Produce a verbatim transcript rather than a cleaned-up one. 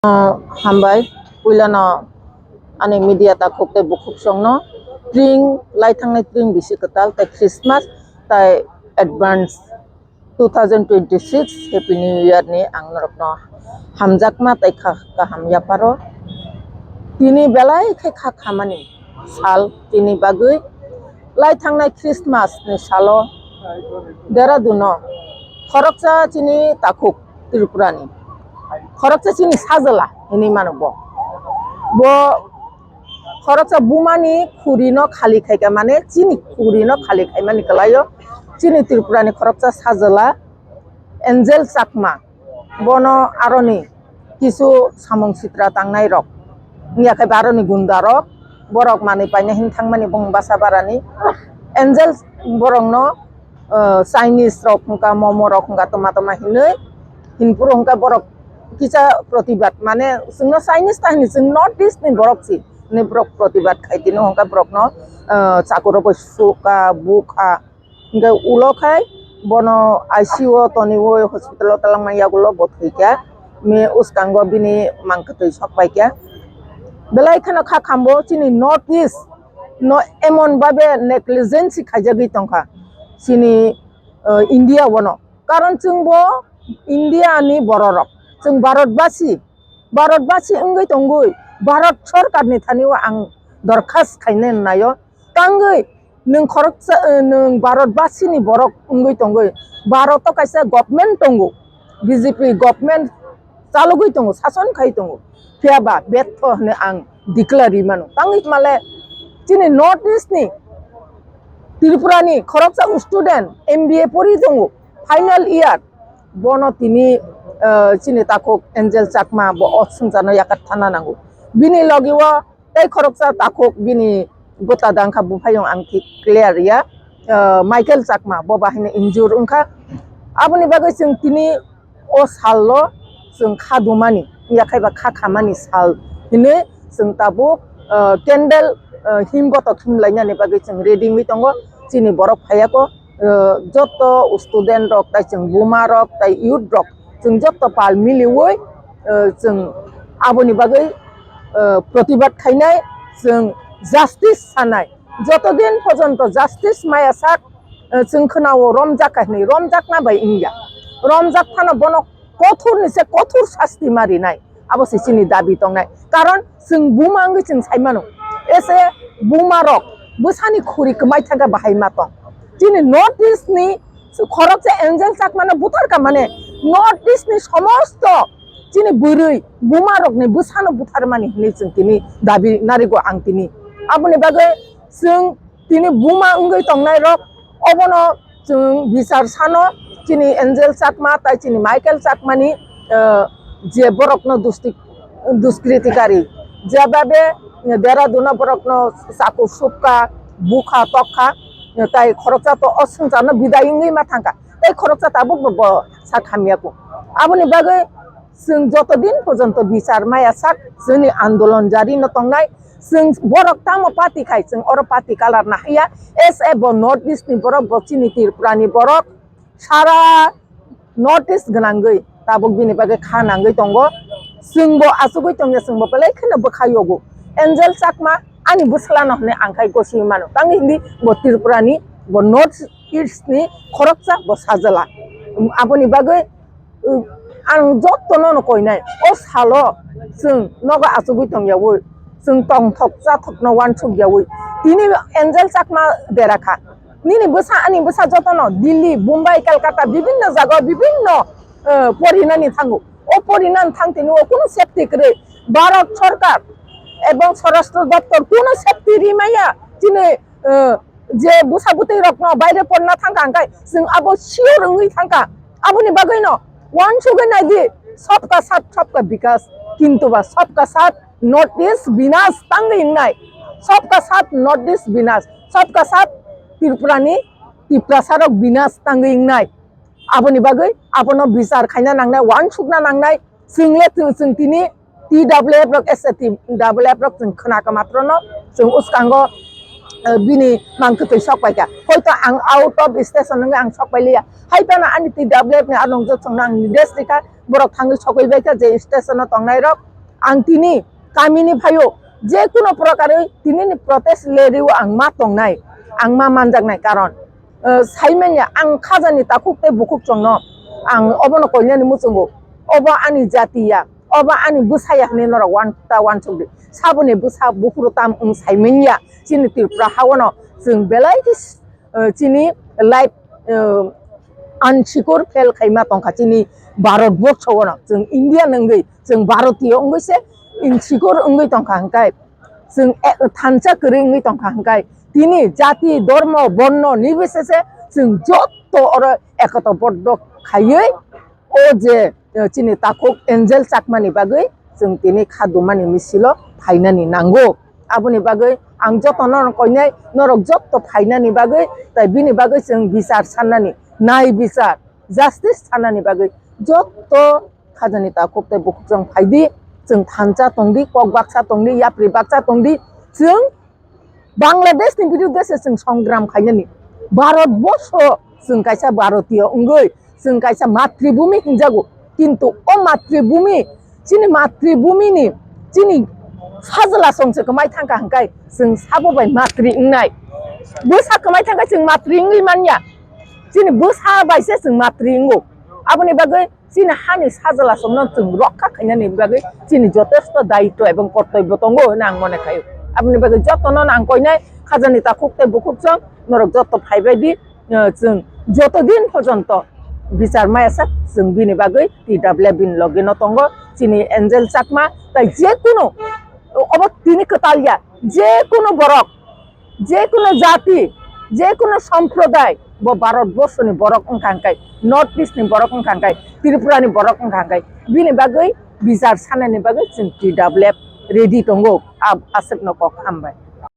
Hambai, puilano ani media takhuk tei bukhuk songno tring lai thangnai tring bisi kwtal tei Christmas tei advance two thousand twenty-six Happy New Year ni ang norokno hamjakma tei kha-, kaham yaparo. Tini belai khe kha khamani sal tini bagwi lai thangnai Christmas ni salo Dehradun o khoroksa chini takhuk Tripura ni khoroksa chini sajwla hinwi mano bo. Bo khoroksa bumani khuri no khali khaika, mane chini khuri no khali khaimani kwlaio. Chini Tripura ni khoroksa sajwla Angel Chakma, bono aroni kisu samung sitra tangnai rok, wngya khe aroni gunda rok, borok manwi paina hin thangmani bung basa barani. Angel borokno, uh, Chinese rok hwnka, momo rok hwnka, toma toma hinwi hinphuru hwnka borok kisa protibad, mane chwngno Chinese ta hinwi, chwng North East ni borok si hinwi borok protibad khai tini hwnka borokno, uh, chakuro bo suka bukha. Hingke ulo khai bono I C U o toniwi hospital o twlangma yagulo bo thwikha. Bini uskango bini mangkwtwi sokpaikha. Belai kheno kha khambo chini North East no emon babe negligence khaijagwi tongkha chini, eh, India bono. Karon chwngbo India ni bororok, chwng Bharatbasi, Bharatbasi wngwi tongwi Bharat sorkar ni thani o ang dorkhas khainai naio. Tangwi nwng khoroksa, eh, nwng Bharatbasi ni borok wngwi tongwi Bharat o kaisa government tongo, B J P government chalogwi tongo, sason khai tongo, phiya ba betho hwnwi ang declare ri mano. Tangwi male chini North East ni Tripura ni khoroksa student M B A pori tongo, final year, bono tini, eh, chini takhuk Angel Chakma bo o swngcharno yakarthana nango. Bini logi o tei khoroksa takhuk bini bwta dangkha buphayung ang thik clear ya, eh, Michael Chakma bo bahai no injure wngkha. Aboni bagwi chwng tini o salo chwng kha dumani, yakhai ba kha khamani sal hinwi chwng tabuk, eh, candle, eh, him botok him lainani bagwi chwng ready wngwi tongo. Chini borok phaiya ko, eh, joto student rok, tai chwng buma rok, tai youth rok, chwng joto pal miliwi, eh, chwng aboni bagwi, eh, protibad khainai, chwng justice sanai. Joto din porjonto justice maya sak, eh, chwng khwnao romjak kha hinwi, romjakna bai wngya. Romjak phano bono kothor ni se kothor sasti ma rinai. Abo se chini dabi tongnai. Karon chwng buma wngwi chwng sai mano. Ese buma rok bwsani khuri kwmai thangkha bahai ma tong. Chini North East ni khoroksa Angel Chakma no butharkha, mane North East ni somosto chini bwrwi buma rok ni bwsano butharmani hinwi chwng tini dabi narigo ang tini. Aboni bagwi chwng tini buma wngwi tongnai rok obono chwng bichar sano chini Angel Chakma tai chini Michael Chakmani, eh, je borokno dusti-, duskritikari, jebabe Dehradun o borokno chaku supkha, bukha, tokha, tai khoroksa to o swngcharno bidai wngwi ma thangkha, tai khoroksa tabuk bo, bo sak hamya kho. Aboni bagwi chwng joto din porjonto bichar maya sak chwngni andolon jari no tongnai. Chwng borok tamo party khai, chwng oro party kalar nahaiya. S A bo North East ni borok, bo chini Tripura ni borok, sara North East gwnangwi tabuk bini bagwi kha nangwi tongo. Chwngbo achugwi tongya, chwngbo belai kheno bwkha yogo. Angel Chakma ani bwsla no hwnwi ang khai gosi mano. Tangwi hindi bo Tripura ni, bo North East ni khoroksa bo sajala. Aboni bagwi, uh, ang jotono no koinai. O salo chwng nogo achugwi tongyawi, chwng tongthok chathokno uansuk yawi. Tini Angel Chakma dera kha. Nini bwsa, ani bwsa jotono Delhi, Mumbai, Kolkata, bibinno jaga, bibinno, eh, porinani thango. O porinani thang tini o kuno safety kwrwi. Bharat Sarkar ebong Swarashtra Doptor kuno safety rimaya. Chini, eh, je bwsa bwtwi rokno baire porna thangkha hwnkhe chwng abo sure wngwi thangkha. Aboni bagwino uansugwi naidi, sabka saath sabka vikas, kintu ba sabka saath North East binas tangwi wngnai. Sabka saath North East binas, sabka saath Tripura ni Tiprasa rok binas tangwi wngnai. Aboni bagwi abono bichar khaina nangnai, uansukna nangnai. Chwng le chwng, chwng tini T W F rok, S A T W F rok chwng khwnaka matrono chwng uskango, eh, bini mang kwtwi sok paikha. Hoito ang out of station wngwi ang sok pailiya. Hai phano ani T W F ni a nongjak chwngno ang nides rikha, borok thangwi sokwi baikha je station o tongnai rok. Ang tini kamini phaio, je kuno prokarwi tinini protest rally o ang ma tongnai, ang ma manjaknai, karon, eh, saimanya ang khajani takhuk tei bukhuk chwngno ang obono koinani muchungo, obo ani jati ya, obo ani bwsa ya hwnwi norok wan-, ta wansukdi. Saboni bwsa bukhuru tam wng saimanya chini Tripura haono chwng belai khe, eh, chini life, eh, unsikur fail khaima tongkha chini Bharat borsho ono. Chwng Indian wngwi, chwng Bharatiyo wngwi se insecure wngwi tongkha hwnkhe, chwng e-, thansa kwrwi wngwi tongkha hwnkhe, tini jati, dhormo, borno nirbichese chwng jotto oro ekotoboddo khaiwi o je, eh, chini takhuk Angel Chakmani bagwi chwng tini khadumani misilo phainani nango. Aboni bagwi ang jotono koinai norok jotto phainani bagwi, tai bini bagwi chwng bichar sannani, nai bichar, justice sannani bagwi jotto khajani takhuk tei bukhuk chwng phaidi, chwng thansa tongdi, kok baksa tongdi, yapri baksa tongdi, chwng Bangladesh ni biruddhe se chwng songram khainani. Bharat borsho chwng kaisa Bharatiyo wngwi chwng kaisa matribhumi hinjago. Kintu o matribhumi, chini matribhumi ni, chini sajla song se kwmai thangkha hwnkhe chwng sabo bai matri wngnai. Bwsa kwmai thangkhe chwng matri wngwi manya. Chini bwsa bai se chwng matri wngo. Aboni bagwi chini hani sajla songno chwng rokha khainani bagwi chini jotesto daitto ebong kortoibbo tongo hwnwi ang mone khaio. Aboni bagwi jotono ang koinai khajani takhuk tei bukhuk chwng norok joto phaibaidi, eh, chwng joto din porjonto bichar maya sak chwng bini bagwi T W F bini logino tongo chini Angel Chakma tai je kunu obo tini kwtal ya je kunu borok je kunu jati, je kunu somproday, bo Bharat borsho ni borok wngkha hwnkhe, North East ni borok wngkha hwnkhe, Tripura ni borok wngkha hwnkhe, bini bagwi bichar sanani bagwi chwng T W F ready tongo. Ab-, aswkno kok hambai.